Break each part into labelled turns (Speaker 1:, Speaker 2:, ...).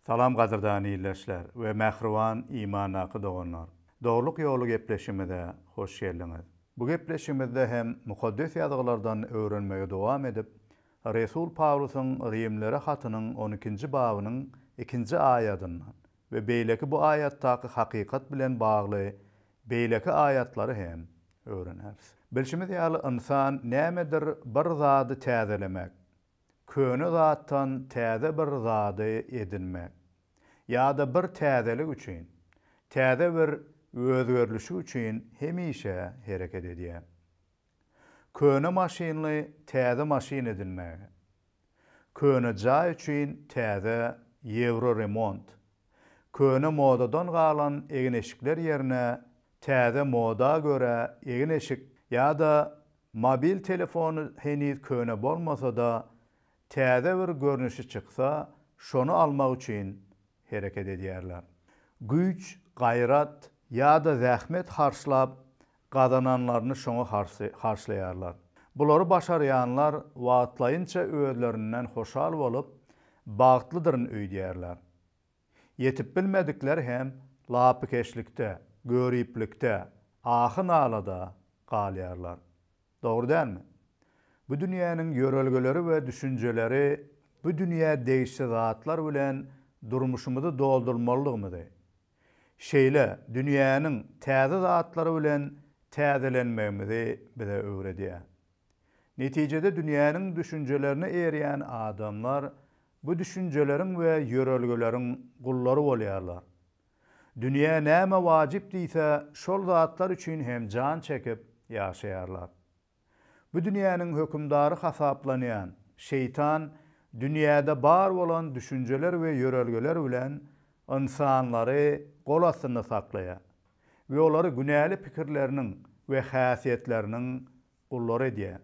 Speaker 1: Salam gadyrdan ildeşler we mähriban imandaky doganlar! Dogrulyk ýoly gepleşigimize hoş geldiňiz. Bu gepleşigimizde hem Mukaddes Ýazgylardan öwrenmegi dowam edip, Resul Pawlusyň Rimlilere hatynyň on ikinji babynyň ikinji aýadyndan we beýleki bu aýatdaky hakykat bilen bagly beýleki aýatlary hem öwreneris. Bilşimiz ýaly ynsan nämedir bir zady täzelemek, köne zatdan täze bir zady edinmek ýa-da bir täzelik üçin, täze bir özgerlişik üçin hemişe hereket edýär. Köne maşynly täze maşyn edinmäge. Köne jaý üçin täze ýewro remont. Köne modadan galan egin-eşikler ýerine täze moda görä egin-eşik ýa-da mobil telefony heniz köne bolmasa-da täze bir görnüşi çyksa şony almak üçin hereket edýärler. Güýç, gaýrat ýa-da zähmet harçlap gazananlaryny şoňa harçlaýarlar. Bulary başarýanlar wagtlaýynça özlerinden hoşal bolup, bagtlydyryn öýdýärler. Ýetip bilmedikler hem lapykeçlikde, göriplikde, ahy-nalada galýarlar. Dogry dälmi? Bu dünýäniň ýörelgeleri we düşünjeleri bu dünýä degişli zatlar bilen durmuşymyzy doldurmalydygymyzy, şeýle dünýäniň täze zatlary bilen täzelenmegimizi bize öwredýär. Netijede dünýäniň düşünjelerine eýerýän adamlar bu düşünjeleriň we ýörelgeleriň gullary bolýarlar. Dünýä näme wajyp diýse şol zatlar üçin hem jan çekip ýaşaýarlar. Bu dünýäniň hökümdary hasaplanýan şeýtan dünýäde bar bolan düşünjeler we ýörelgeler bilen ynsanlary gol astynda saklaýar we olary günäli pikirleriniň we häsiýetleriniň gullary edýär.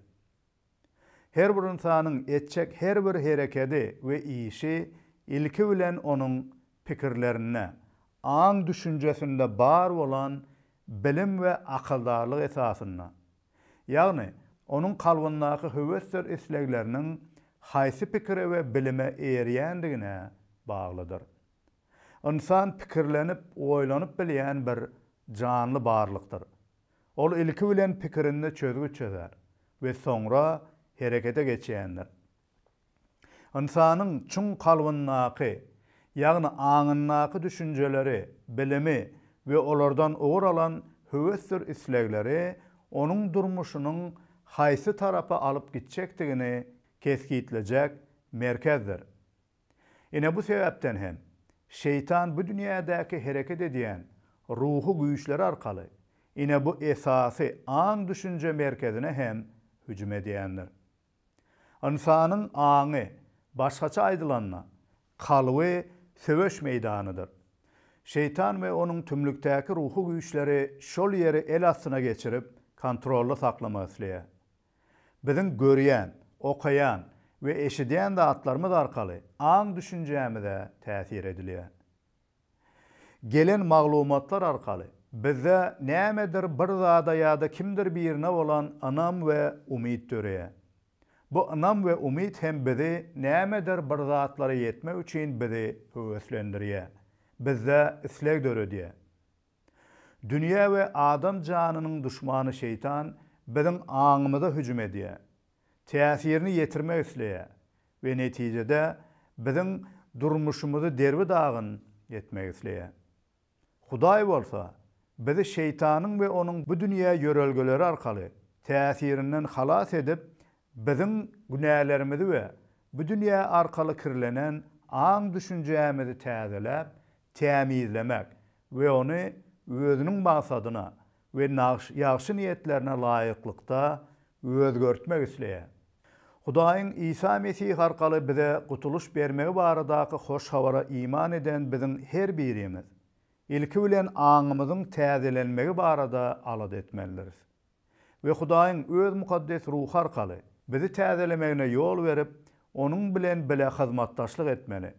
Speaker 1: Her bir ynsanyň etjek her bir herekedi we işi ilki bilen onuň pikirlerinde, aň-düşünjesinde bar bolan bilim we akyldarlyk esasynda, ýagny onuň kalbyndaky höwesdir islegleriniň haýsy pikire we bilime eýerýändigine baglydyr. Ynsan pikirlenip, oýlanyp bilýän bir janly barlykdyr. Ol ilki bilen pikirinde çözgüt çözer we soňra herekete geçýändir. Ynsanyň çuň kalbyndaky, ýagny aňyndaky düşünjeleri, bilimi we olardan ugur alan höwesdir islegleri onuň durmuşynyň haýsy tarapa alyp gitjekdigini kesgitlejek merkezdir. Ine bu sebäpden hem, şeýtan bu dünýädäki hereket edýän ruhy güýçleri arkaly ine bu esasy aň-düşünje merkezine hem hüjüm edýändir. Ynsanyň aňy, başgaça aýdylanda, kalby söweş meýdanydyr. Şeýtan we onuň tümlükdäki ruhy güýçleri şol ýeri el astyna geçirip, kontrolda saklamak isleýär. Biziň görýän, okaýan we eşidýän zatlarymyz arkaly aň-düşünjämize täsir edilýär. Gelen maglumatlar arkaly bizde nämedir bir zada ýa-da kimdir birine bolan ynam we umyt döreýär. Bu ynam we umyt hem bizi nämedir bir zatlara ýetmek üçin bizi höweslendirýär, bizde isleg döredýär. Dünýä we adam janynyň duşmany şeýtan biziň aňymyza hüjüm edýär, täsirini ýetirmek isleýär we netijede biziň durmuşymyzy derbi-dagyn etmek isleýär. Hudaý bolsa bizi şeýtanyň we onuň bu dünýä ýörelgeleri arkaly täsirinden halas edip, biziň günälerimizi we bu dünýä arkaly kirlenen aň-düşünjämizi täzeläp, tämizlemek we ony özüniň maksadyna we ýagşy niýetlerine laýyklykda özgertmek isleýär. Hudaýyň Isa Mesih arkaly bize gutulyş bermegi baradaky hoş habara iman eden biziň her birimiz, ilki bilen aňymyzyň täzelenmegi barada alada etmelidiris. We Hudaýyň Öz Mukaddes Ruhy arkaly bizi täzelemegine ýol berip, Onuň bilen bile hyzmatdaşlyk etmeli.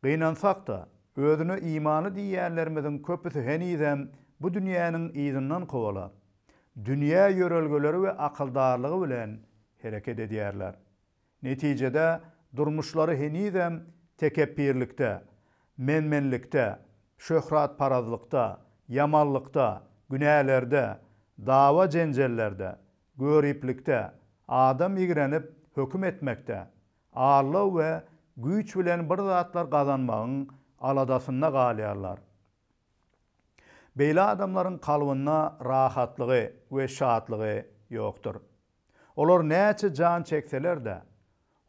Speaker 1: Gynansak-da, özüne imanly diýýänlerimiziň köpüsi henizem bu dünýäniň yzyndan kowalap, dünýä ýörelgeleri we akyldarlygy bilen hereket edýärler. Netijede, durmuşlary henizem Tekepbirlikde, men-menlikde, şöhratparazlykda, ýamanlykda, günälerde, dawa-jenjellerde, göriplikde, adam ýigrenip höküm etmekde, aldaw we güýç bilen bir zatlar gazanmagyň aladasynda galýarlar. Beýle adamlaryň kalbynda rahatlygy we şatlygy ýokdur. Olar näçe jan çekseler-de,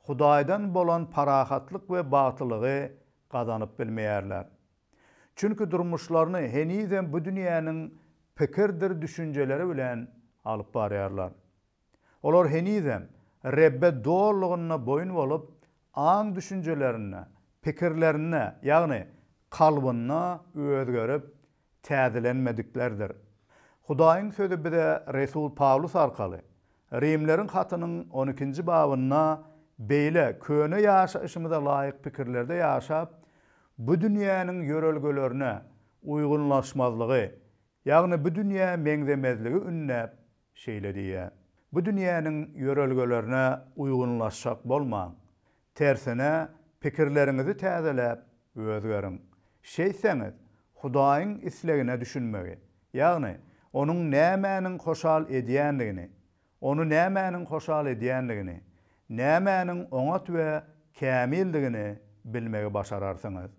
Speaker 1: Hudaýdan bolan parahatlyk we bagtlylygy gazanyp bilmeýärler. Çünki durmuşlaryny henizem bu dünýäniň pikirdir düşünjeleri bilen alyp barýarlar. Olar henizem Rebbe dolulygynda boýun bolup, aň-düşünjelerinde, pikirlerinde, ýagny kalbynda özgerip, täzelenmediklerdir. Hudaýyň Sözi bize resul Pawlus arkaly Rimleriň hatynyň on ikinji babynda beýle köne ýaşaýşymyza laýyk pikirlerde ýaşap, bu dünýäniň ýörelgelerine uýgunlaşmazlygy, ýagny bu dünýä meňzemezligi ündäp, şeýle diýýär, Bu dünýäniň ýörelgelerine uýgunlaşjak bolmaň. Tersine, pikirleriňizi täzeläp, özgeriň. Şeýtseňiz, Hudaýyň islegine düşünmegi, ýagny Onuň nämäniň hoşal edýändigini, Ony nämäniň hoşal edýändigini, nämäniň oňat we kämildigini bilmegi başararsyňyz.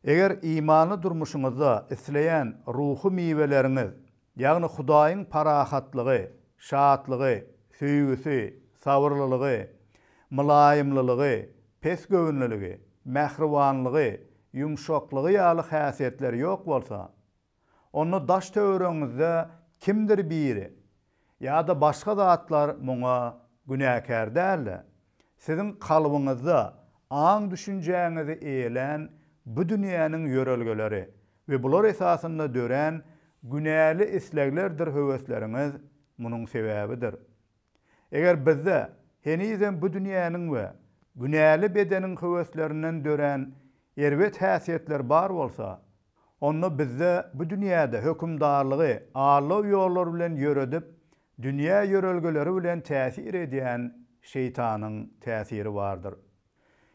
Speaker 1: Eger imanly durmuşyňyzda isleýän ruhy miweleriňiz Ýagny Hudaýyň parahatlygy, şatlygy, söýgüsi, sabyrlylygy, mylaýymlylygy, pesgöwünliligi, mähribanlygy, ýumşaklygy ýaly häsiýetleri ýok bolsa, onda daş-töweregiňizde kimdir biri ýa-da başga zatlar muňa günäkär däl-de, siziň kalbyňyzda aň-düşünjäňizi eýelän bu dünýäniň ýörelgeleri we bular esasynda dörän günäli isleglerdir höwesleriňiz munuň sebäbidir. Eger bizde henizem bu dünýäniň we günäli bedeniň höweslerinden dörän erbet häsiýetler bar bolsa, onda bizde bu dünýäde hökümdarlygy aldaw ýollar bilen ýöredip, dünýä ýörelgeleri bilen täsir edýän şeýtanyň täsiri bardyr.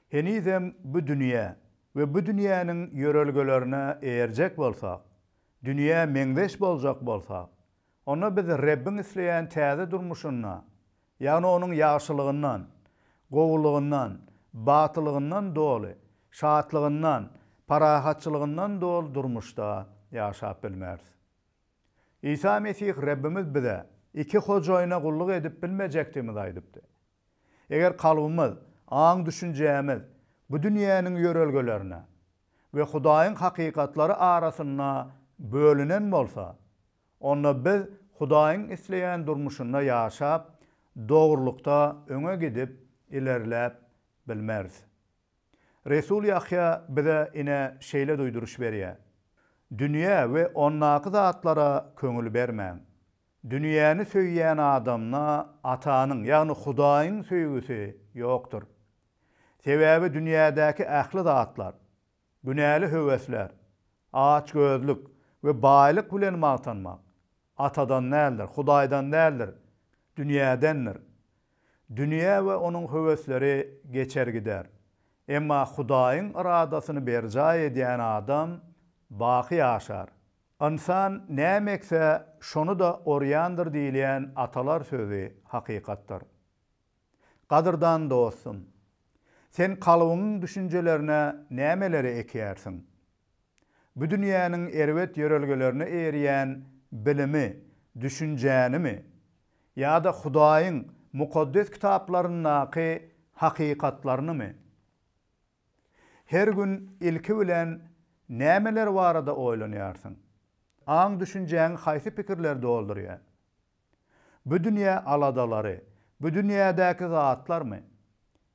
Speaker 1: Henizem bu dünýä we bu dünýäniň ýörelgelerine eýerjek bolsak, dünýä meňzeş boljak bolsak, onda biz Rebbiň isleýän täze durmuşynda, ýagny Onuň ýagşylygyndan, gowulygyndan, bagtlygyndan doly, şatlygyndan, parahatçylygyndan doly durmuşda ýaşap bilmeris. Isa Mesih Rebbimiz bize iki hojaýyna gulluk edip bilmejekdigimizi aýdypdy. Eger kalbymyz, aň-düşünjämiz bu dünýäniň ýörelgelerine we Hudaýyň hakykatlary arasynda bölünen bolsa, onda biz Hudaýyň isleýän durmuşynda ýaşap, dogrulykda öňe gidip, ilerläp bilmeris. Resul Ýahýa bize ine şeýle duýduryş berýär, Dünýä we ondaky zatlara köňül bermäň. Dünýäni söýýän adamda Atanyň, ýagny Hudaýyň söýgüsi ýokdur. Sebäbi dünýädäki ähli zatlar, günäli höwesler, açgözlük we baýlyk bilen magtanmak Atadan däldir, Hudaýdan däldir, dünýädendir. Dünýä we onuň höwesleri geçer gider. Emma Hudaýyň yradasyny berjaý edýän adam baky ýaşar. Ynsan näme ekse, şony-da orýandyr diýilýän atalar sözi hakykatdyr. Gadyrdan dostum! Sen kalbyňyň düşünjelerine nämeleri ekýärsiň? Bu dünýäniň erbet ýörelgelerine eýerýän bilimi, düşünjänimi ýa-da Hudaýyň mukaddes kitaplaryndaky hakykatlarynymy? Her gün ilki bilen nämeler barada oýlanýarsyň? Aň-düşünjäňi haýsy pikirler doldurýar? Bu dünýä aladalary, bu dünýädäki zatlarmy?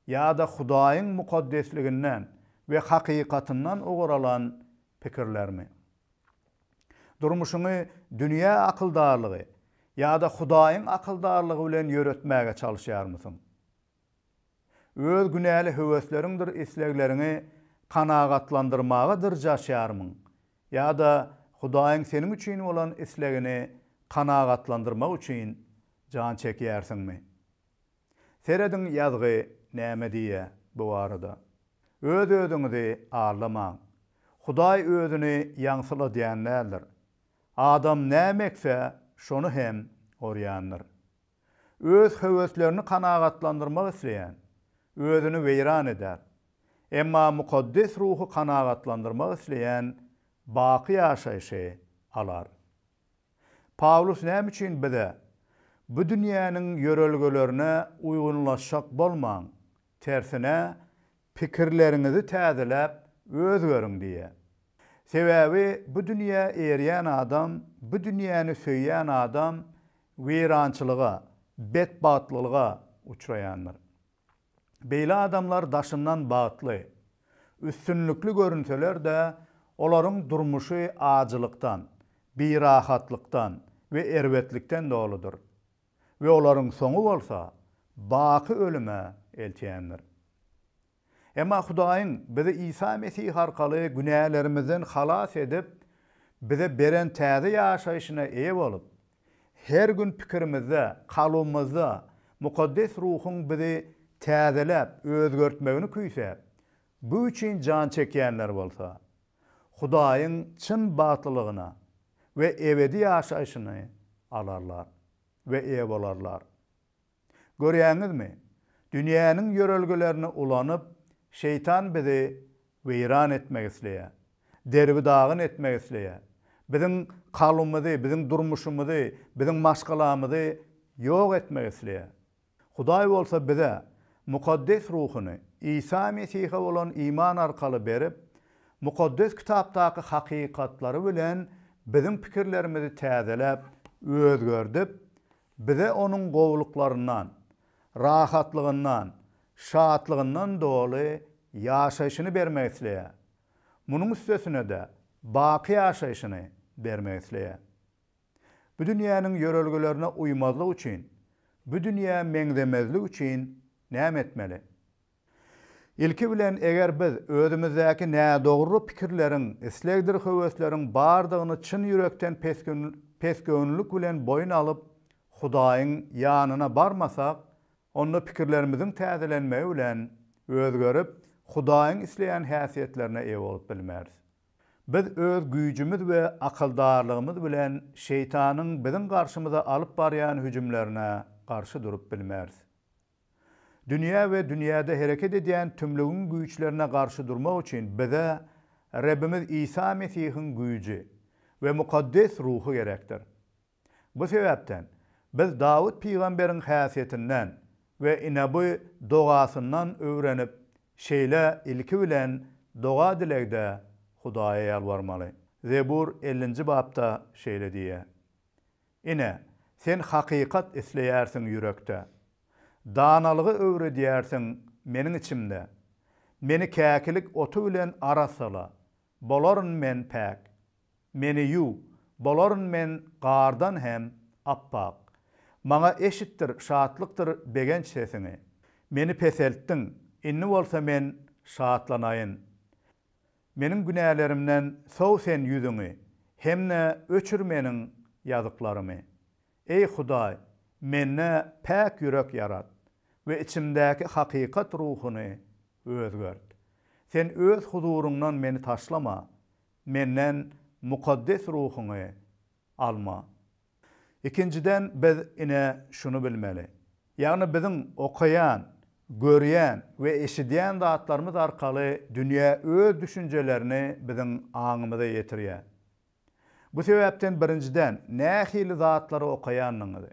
Speaker 1: Ýa-da Hudaýyň mukaddesliginden we hakykatyndan ugur alan pikirlermi? Durmuşyňy dünýä akyldarlygy ýa-da Hudaýyň akyldarlygy bilen ýöretmäge çalyşýarmysyň? Öz günäli höwesleriňdir islegleriňi kanagatlandyrmaga dyrjaşýarmyň ýa-da Hudaýyň seniň üçin bolan islegini kanagatlandyrmak üçin jan çekýärsiňmi? Serediň Ýazgy näme diýýär bu barada. Öz-özüňizi aldamaň. Hudaý özüni ýaňsyladýan däldir. Adam näme ekse, şony hem orýandyr. Öz höweslerini kanagatlandyrmak isleýän, özüni weýran eder. Emma Mukaddes Ruhy kanagatlandyrmak isleýän baky ýaşaýşy alar. Pawlus näme üçin bize, Bu dünýäniň ýörelgelerine uýgunlaşjak bolmaň, tersine, pikirleriňizi täzeläp özgeriň diýýär? Sebäbi bu dünýä eýerýän adam, bu dünýäni söýýän adam weýrançylyga, betbagtlylyga uçraýandyr. Beýle adamlar daşyndan bagtly, üstünlikli görünseler-de, olaryň durmuşy ajylykdan, birahatlykdan we erbetlikden doludyr we olaryň soňy bolsa baky ölüme eltýändir. Emma Hudaýyň bizi Isa Mesih arkaly günälerimizden halas edip, bize beren täze ýaşaýşyna eýe bolup, Her gün pikirimizde, kalbymyzda Mukaddes Ruhuň bizi täzeläp, özgertmegini küýsäp, bu üçin jan çekýänler bolsa, Hudaýyň çyn bagtlylygyna we ebedi ýaşaýşyny alarlar we eýe bolarlar. Görýäňizmi, dünýäniň ýörelgelerini ulanyp, şeýtan bizi weýran etmek isleýär, derbi-dagyn etmek isleýär. Biziň kalbymyzy, biziň durmuşymyzy, biziň maşgalamyzy ýok etmek isleýär. Hudaý bolsa bize Mukaddes Ruhuny Isa Mesihe bolan iman arkaly berip, Mukaddes Kitapdaky hakykatlary bilen biziň pikirlerimizi täzeläp, özgerdip, Bize onuň gowulyklaryndan, rahatlygyndan, şatlygyndan doly ýaşaýşyny bermek isleýär. Munuň üstesine-de, baky ýaşaýşyny bermek isleýär. Bu dünýäniň ýörelgelerine uýmazlyk üçin, bu dünýä meňzemezlik üçin näme etmeli? Ilki bilen eger biz özümizdäki nädogry pikirleriň, islegdir höwesleriň bardygyny çyn ýürekden pesgöwünlilik bilen boýun alyp, Hudaýyň ýanyna barmasak, onda pikirlerimiziň täzelenmegi bilen özgerip, Hudaýyň isleýän häsiýetlerine eýe bolup bilmeris. Biz öz güýjümiz we akyldarlygymyz bilen şeýtanyň biziň garşymyza alyp barýan hüjümlerine garşy durup bilmeris. Dünýä we dünýäde hereket edýän tümlügiň güýçlerine garşy durmak üçin bize Rebbimiz Isa Mesihiň güýji we Mukaddes Ruhy gerekdir. Bu sebäpden, biz Dawut pygamberiň häsiýetinden we ine bu dogasyndan öwrenip, şeýle ilki bilen doga-dilegde Hudaýa ýalbarmaly. Zebur ellinji bapda şeýle diýýär. Ine, sen hakykat isleýärsiň ýürekde. Danalygy öwredýärsiň meniň içimde. Meni käkilik oty bilen arassala, bolaryn men päk. Meni ýuw, bolaryn men gardan hem appak. Maňa eşitdir şatlykdyr begenç sesiňi. Meni peseltdiň, indi bolsa men şatlanaýyn. Meniň günälerimden sow Sen ýüzüňi, hem-de öçür meniň ýazyklarymy. Eý, Hudaý, mende päk ýürek ýarat we içimdäki hakykat ruhuny özgert. Sen Öz huzuryňdan meni taşlama, menden mukaddes ruhuňy alma. Ikinjiden biz ine şuny bilmeli. Ýagny biziň okaýan, görýän we eşidýän zatlarymyz arkaly dünýä öz düşünjelerini biziň aňymyza ýetirýär. Bu sebäpden birinjiden nähili zatlary okaýanyňyzy,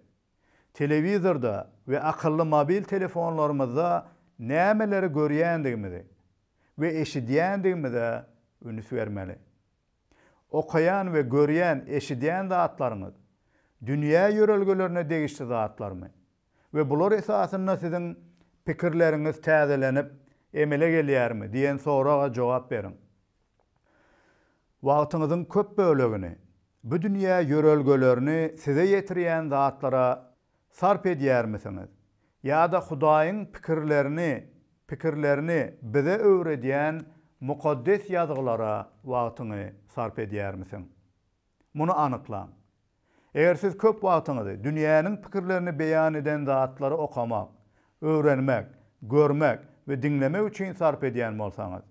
Speaker 1: telewizorda we akylly mobil telefonlarymyzda nämeleri görýändigimizi we eşidýändigimize ünüs bermeli. Okaýan we görýän, eşidýän zatlaryňyz dünýä ýörelgelerine degişli zatlarmy? We bular esasynda siziň pikirleriňiz täzelenip, emele gelýärmi diýen soraga jogap beriň. Wagtyňyzyň köp bölegini bu dünýä ýörelgelerini size ýetirýän zatlara sarp edýärmisiňiz ýa-da Hudaýyň pikirlerini pikirlerini bize öwredýän Mukaddes Ýazgylara wagtyňy sarp edýärmisiň? Muny anyklaň. Eger siz köp wagtyňyzy dünýäniň pikirlerini beýan eden zatlary okamak, öwrenmek, görmek we diňlemek üçin sarp edýän bolsaňyz,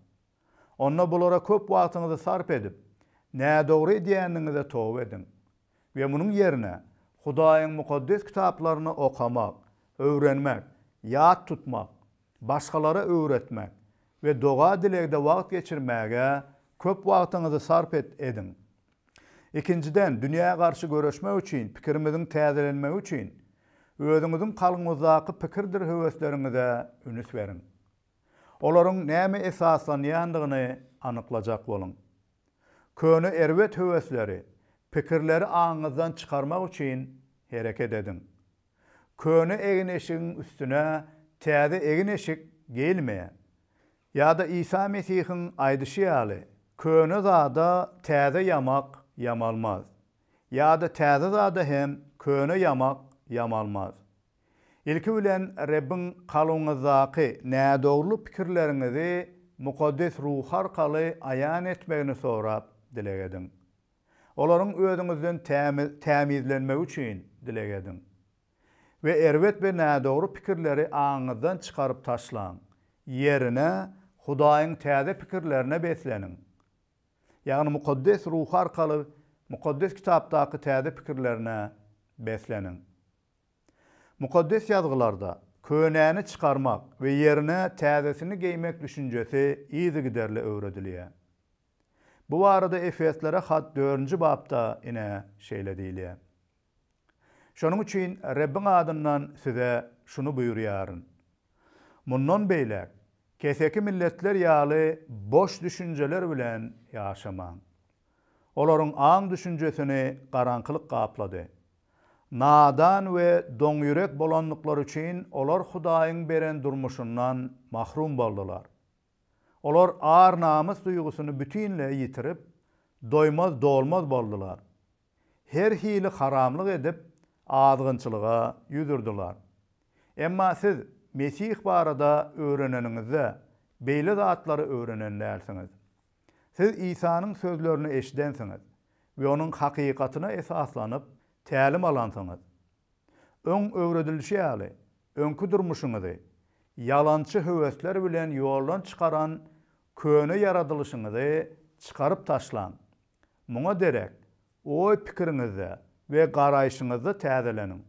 Speaker 1: onda bulara köp wagtyňyzy sarp edip, nädogry edýändigiňize toba ediň we munuň ýerine Hudaýyň mukaddes kitaplaryny okamak, öwrenmek, ýat tutmak, başgalara öwretmek we doga-dilegde wagt geçirmäge köp wagtyňyzy sarp et ediň. Ikinjiden, dünýä garşy göreşmek üçin pikirimiziň täzelenmegi üçin, özüňiziň kalbyňyzdaky pikirdir höwesleriňize ünüs beriň. Olaryň nämä esaslanýandygyny anyklajak boluň. Köne erbet höwesleri, pikirleri aňyňyzdan çykarmak üçin hereket ediň. Köne egin-eşigiň üstüne täze egin-eşik geýilmeýär. Ýa-da Isa Mesihiň aýdyşy ýaly, köne zada täze ýamak ýamalmaz. Ýa-da täze zada hem köne ýamak ýamalmaz. Ilki bilen Rebbiň kalbyňyzdaky nädogry pikirleriňizi Mukaddes Ruhy arkaly aýan etmegini sorap dileg ediň. Olaryň özüňizden tämizlenmegi üçin dileg ediň. We erbet we nädogry pikirleri aňyňyzdan çykaryp taşlaň, ýerine Hudaýyň täze pikirlerine besleniň. Ýagny Mukaddes Ruhy arkaly Mukaddes Kitapdaky täze pikirlerine besleniň. Mukaddes Ýazgylarda könäni çykarmak we ýerine täzesini geýmek düşünjesi yzygiderli öwredilýär. Bu barada Efeslere hat dördünji bapda ine şeýle diýilýär. Şonuň üçin Rebbiň adyndan size şuny buýurýaryn, Mundan beýläk keseki milletler ýaly boş düşünjeler bilen ýaşamaň. Olaryň aň-düşünjesini garaňkylyk gaplady. Nadan we doňýürek bolandyklary üçin olar Hudaýyň beren durmuşyndan mahrum boldular. Olar ar-namys duýgusyny bütinleý ýitirip, doýmaz-dolmaz boldular. Her hili haramlyk edip, azgynçylyga ýüz urdular. Emma siz Mesih barada öwreneniňizde, beýle zatlary öwrenen dälsiňiz. Siz Isanyň sözlerini eşidensiňiz we onuň hakykatyna esaslanyp, tälim alansyňyz. Öň öwredilişi ýaly, öňki durmuşyňyzy ýalançy höwesler bilen ýoldan çykaran köne ýaradylyşyňyzy çykaryp taşlaň. Muňa derek, oý-pikiriňizde we garaýşyňyzda täzeleniň.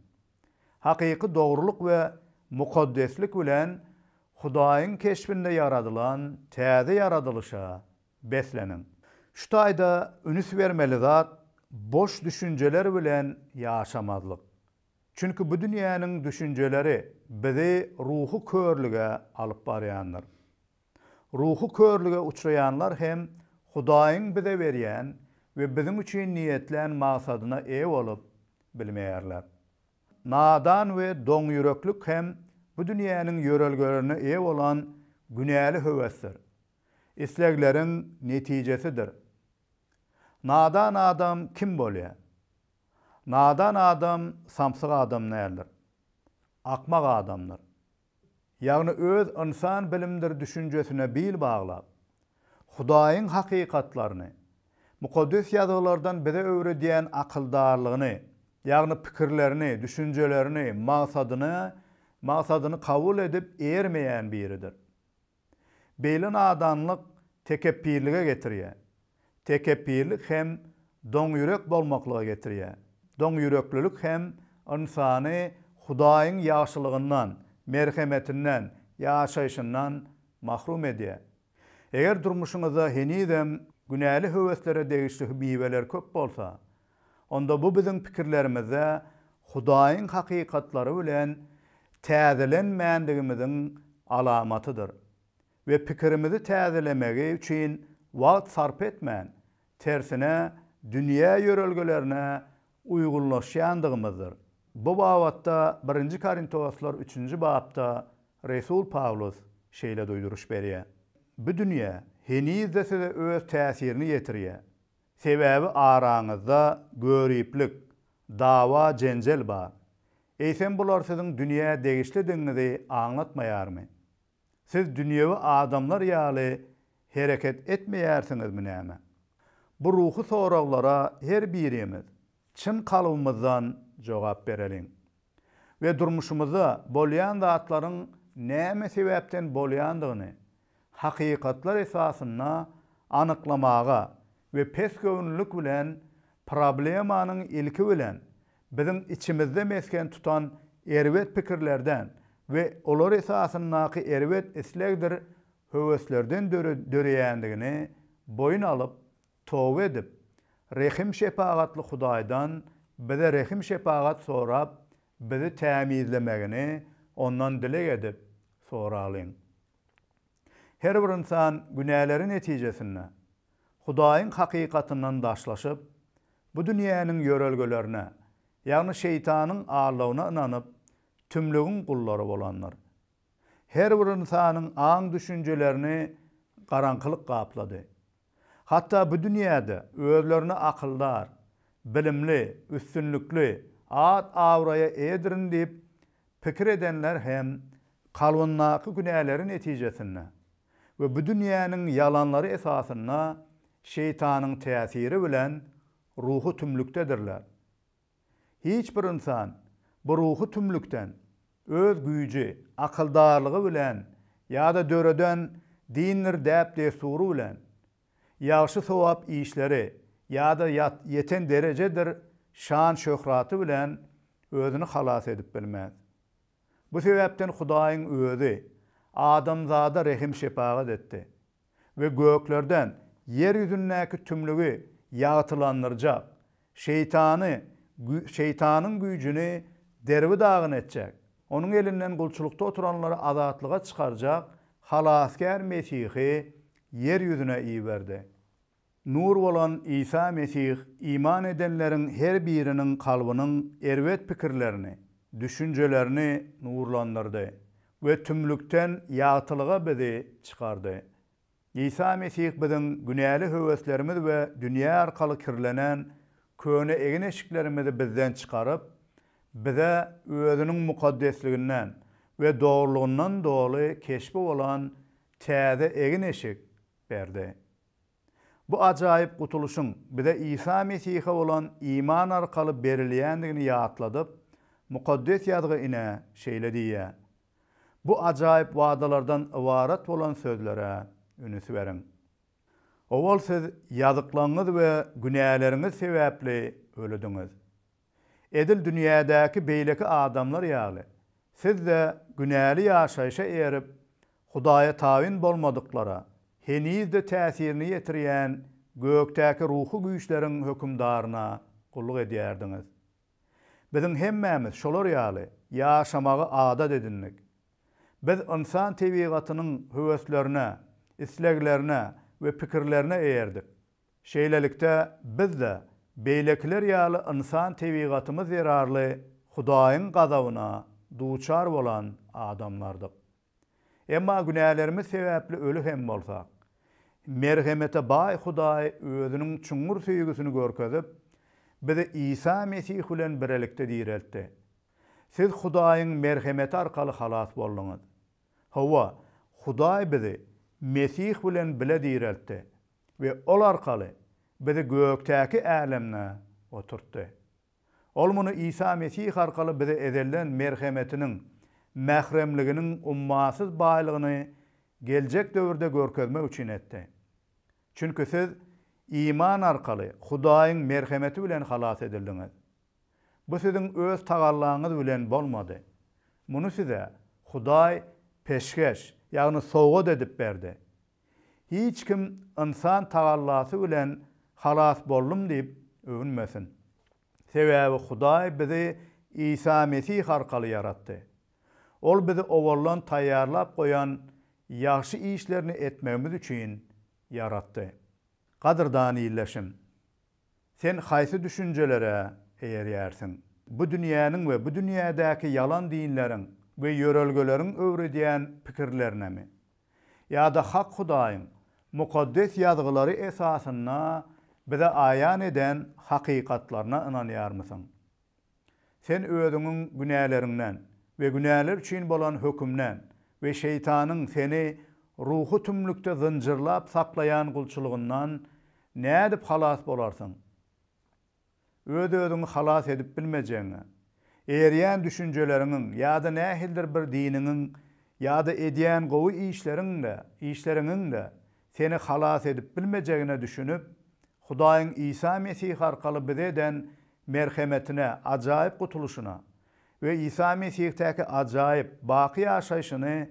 Speaker 1: Hakyky dogrulyk we mukaddeslik bilen Hudaýyň keşbinde ýaradylan täze ýaradylyşa besleniň. Şu taýda ünüs bermeli zat boş düşünjeler bilen ýaşamazlyk. Çünki bu dünýäniň düşünjeleri bizi ruhy körlüge alyp barýandyr. Ruhy körlüge uçraýanlar hem Hudaýyň bize berýän we biziň üçin niýetlän maksadyna eýe bolup bilmeýärler. Nadan we doňýüreklik hem bu dünýäniň ýörelgelerine eýe bolan günäli höwesdir. Islegleriň netijesidir. Nadan adam kim bolýar? Nadan adam samsyk adam däldir. Akmak adamdyr. Ýagny öz ynsan bilimdir düşünjesine bil baglap, Hudaýyň hakykatlaryny, Mukaddes Ýazgylardan bize öwredýän akyldarlygyny, ýagny pikirlerini, düşünjelerini, maksadyny maksadyny kabul edip ermeýän biridir. Beýle nadanlyk tekepbirlige getirýär. Tekepbirlik hem doňýürek bolmaklyga getirýär. Doňýüreklilik hem ynsany Hudaýyň ýagşylygyndan, merhemetinden, ýaşaýşyndan mahrum edýär. Eger durmuşyňyzda henizem günäli höweslere degişli miweler köp bolsa, onda bu biziň pikirlerimizde Hudaýyň hakykatlary bilen täzelenmändigimiziň alamatydyr we pikirimizi täzelemegi üçin wagt sarp etmän, tersine dünýä ýörelgelerine uýgunlaşýandygymyzdyr. Bu babatda Birinji Korintoslar üçünji bapda resul Pawlus şeýle duýduryş berýär, Bu dünýä heniz-de size öz täsirini ýetirýär, Sebäbi araňyzda göriplik, dawa-jenjel bar. Eýsem bular siziň dünýä degişlidigiňizi aňlatmaýarmy? Siz dünýewi adamlar ýaly hereket etmeýärsiňizmi näme? Bu ruhy soraglara her birimiz çyn kalbymyzdan jogap bereliň. We durmuşymyzda bolýan zatlaryň näme sebäpden bolýandygyny hakykatlar esasynda anyklamaga we pesgöwünlilik bilen problemanyň ilki bilen biziň içimizde mesgen tutan erbet pikirlerden we olar esasyndaky erbet islegdir höweslerden döreýändigini boýun alyp, toba edip, rehim-şepagatly Hudaýdan bize rehim-şepagat sorap, bizi tämizlemegini Ondan dileg edip soralyň. Her bir ynsan günäleri netijesinde Hudaýyň hakykatyndan daşlaşyp, bu dünýäniň ýörelgelerine, ýagny şeýtanyň aldawyna ynanyp, tümlügiň gullary bolandyr. Her bir ynsanyň aň-düşünjelerini garaňkylyk gaplady. Hatda bu dünýäde özlerini akyldar, bilimli, üstünlikli, at-abraýa eýedirin diýip pikir edenler hem kalbyndaky günäleri netijesinde we bu dünýäniň ýalanlary esasynda şeýtanyň täsiri bilen ruhy tümlükdedirler. Hiç bir ynsan bu ruhy tümlükden öz güýji, akyldarlygy bilen ýa-da döreden dindir däp-dessury bilen, ýagşy-sogap işleri ýa-da ýeten derejedir şan-şöhraty bilen özüni halas edip bilmez. Bu sebäpden Hudaýyň Özi adamzada rehim-şepagat etdi we göklerden ýer ýüzündäki tümlügi ýagtylandyrjak, şeýtany, şeýtanyň güýjüni derbi-dagyn etjek, onuň elinden gulçulykda oturanlary azatlyga çykarjak Halasgär Mesihi ýer ýüzüne iberdi. Nur bolan Isa Mesih iman edenleriň her biriniň kalbynyň erbet pikirlerini, düşünjelerini nurlandyrdy we tümlükden ýagtylyga bizi çykardy. Isa Mesih biziň günäli höweslerimiz we dünýä arkaly kirlenen köne egin-eşiklerimizi bizden çykaryp, bize Özüniň mukaddesliginden we dogrulygyndan doly keşbi bolan täze egin-eşik berdi. Bu ajaýyp gutulyşyň bize Isa Mesihe bolan iman arkaly berilýändigini ýatladyp, Mukaddes Ýazgy ine, şeýle diýýär, Bu ajaýyp wadalardan ybarat bolan sözlere ünüs beriň. Owal siz ýazyklaryňyz we günäleriňiz sebäpli ölüdiňiz. Edil dünýädäki beýleki adamlar ýaly, siz-de günäli ýaşaýşa erip, Hudaýa tabyn bolmadyklara heniz-de täsirini ýetirýän gökdäki ruhy güýçleriň hökümdaryna gulluk edýärdiňiz. Biziň hemmämiz şolar ýaly ýaşamagy adat edindik. Biz ynsan tebigatynyň höweslerine, isleglerine we pikirlerine eýerdik. Şeýlelikde, biz-de beýlekiler ýaly ynsan tebigatymyz zerarly Hudaýyň gazabyna duçar bolan adamlardyk. Emma günälerimiz sebäpli öli hem bolsak, merhemete baý Hudaý Özüniň çuňňur söýgüsini görkezip, bizi Isa Mesih bilen birlikde direltdi. Siz Hudaýyň merhemeti arkaly halas bolduňyz. Hawa, Hudaý bizi Mesih bilen bile direltdi we Ol arkaly bizi gökdäki älemde oturtdy. Ol muny Isa Mesih arkaly bize ezelden merhemetiniň, mähremliginiň ummasyz baýlygyny geljek döwürde görkezmek üçin etdi. Çünki siz iman arkaly Hudaýyň merhemeti bilen halas edildiňiz. Bu siziň öz tagallaňyz bilen bolmady. Muny size Hudaý peşgeş, ýagny sowgat edip berdi. Hiç kim ynsan tagallasy bilen halas boldum diýip öwünmesin. Sebäbi Hudaý bizi Isa Mesih arkaly ýaratdy. Ol bizi owaldan taýýarlap goýan ýagşy işlerini etmegimiz üçin ýaratdy. Gadyrdan ildeşim! Sen haýsy düşünjelere eýerýärsiň? Bu dünýäniň we bu dünýädäki ýalan dinleriň we ýörelgeleriň öwredýän pikirlerinemi? Ýa-da hak Hudaýyň Mukaddes Ýazgylary esasynda bize aýan eden hakykatlaryna ynanýarmysyň? Sen özüňiň günäleriňden we günäler üçin bolan hökümden we şeýtanyň seni ruhy tümlükde zynjyrlap saklaýan gulçulygyndan nädip halas bolarsyň? Öz-özüňi halas edip bilmejegiňe, eýerýän düşünjeleriňiň ýa-da nähilidir bir diniňiň ýa-da edýän gowy işleriň-de, işleriňiň-de seni halas edip bilmejegine düşünip, Hudaýyň Isa Mesih arkaly bize eden merhemetine, ajaýyp gutulyşyna we Isa Mesihdäki ajaýyp, baky ýaşaýşyny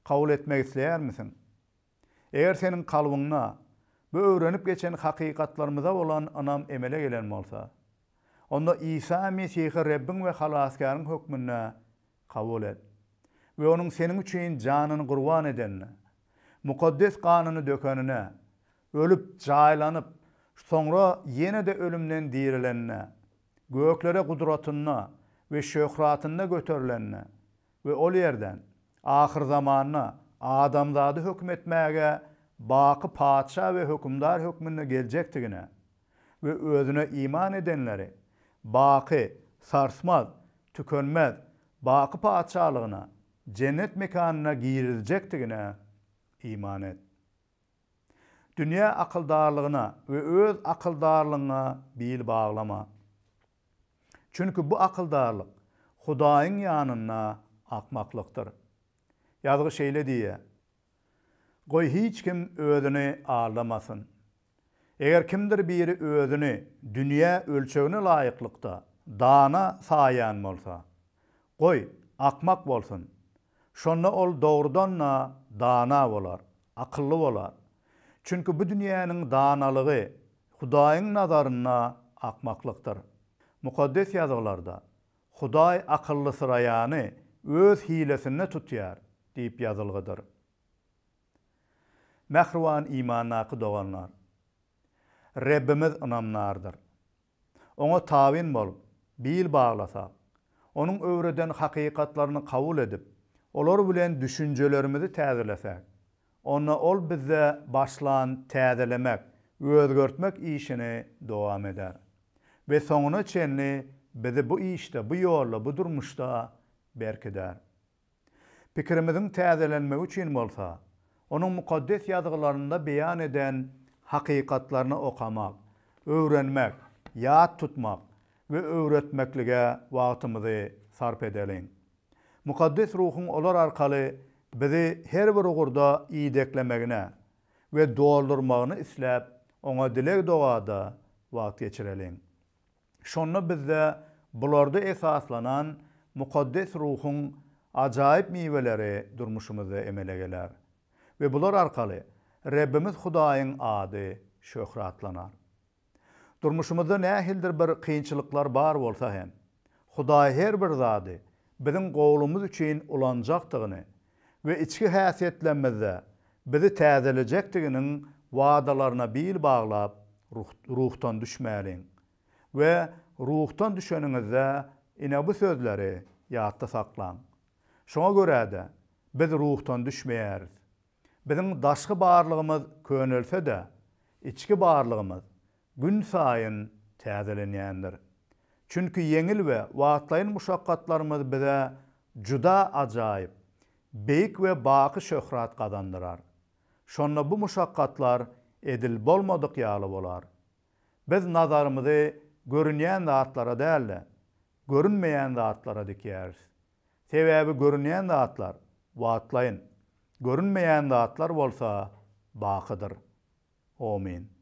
Speaker 1: kabul etmek isleýärmisiň? Eger seniň kalbyňda bu öwrenip geçen hakykatlarymyza bolan ynam emele gelen bolsa, onda Isa Mesihi Rebbiň we Halasgäriň hökmünde kabul et we Onuň seniň üçin janyny gurban edenine, mukaddes ganyny dökenine, ölüp, jaýlanyp, soňra ýene-de ölümden dirilenine, göklere gudratynda we şöhratynda göterilenine we ol ýerden, ahyrzamanda, adamzady höküm etmäge baky Patyşa we Hökümdar hökmünde geljekdigine we Özüne iman edenleri baky, sarsmaz, tükenmez, baky Patyşalygyna, jennet mekanyna girizjekdigine iman et. Dünýä akyldarlygyna we öz akyldarlygyňa bil baglama. Çünki bu akyldarlyk Hudaýyň ýanynda akmaklykdyr. Ýazgy şeýle diýýär, Goý hiç kim özüni aldamasyn. Eger kimdir biri özüni dünýä ölçegine laýyklykda dana saýýan bolsa, goý, akmak bolsun. Şonda ol dogrudan-da dana bolar, akylly bolar. Çünki bu dünýäniň danalygy Hudaýyň nazarynda akmaklykdyr. Mukaddes Ýazgylarda, Hudaý akyllysyraýany öz hilesinde tutýar diýip ýazylgydyr. Mähriban imandaky doganlar! Rebbimiz ynamdardyr. Oňa tabyn bolup, bil baglasak, Onuň öwreden hakykatlaryny kabul edip, olar bilen düşünjelerimizi täzelesek, onda Ol bizde başlan täzelemek, özgertmek işini dowam eder we soňuna çenli bizi bu işde, bu ýolda, bu durmuşda berkider. Pikirimiziň täzelenmegi üçin bolsa, Onuň Mukaddes Ýazgylarynda beýan eden hakykatlaryny okamak, öwrenmek, ýat tutmak we öwretmeklige wagtymyzy sarp edeliň. Mukaddes Ruhuň olar arkaly bizi her bir ugurda ideklemegine we doldurmagyny isläp, Oňa dileg-dogada wagt geçireliň. Şonda bizde bularda esaslanan Mukaddes Ruhuň ajaýyp miweleri durmuşymyzda emele geler we bular arkaly Rebbimiz Hudaýyň ady şöhratlanar. Durmuşymyzda nähilidir bir kynçylyklar bar bolsa hem, Hudaý her bir zady biziň gowulygymyz üçin ulanjakdygyny we içki häsiýetlerimizde bizi täzelejekdiginiň wadalaryna bil baglap ruhdan düşmäliň we ruhdan düşeniňizde ine bu sözleri ýatda saklaň. Şoňa görä-de, biz ruhdan düşmeýäris. Biziň daşky barlygymyz könelse-de, içki barlygymyz günsaýyn täzelenýändir. Çünki ýeňil we wagtlaýyn muşakgatlarymyz bize juda ajaýyp, beýik we baky şöhrat gazandyrar. Şonda bu muşakgatlar edil bolmadyk ýaly bolar. Biz nazarymyzy görünýän zatlara däl-de, görünmeýän zatlara dikýäris. Sebäbi görünýän zatlar wagtlaýyn, görünmeýän zatlar bolsa bakydyr. Omyn.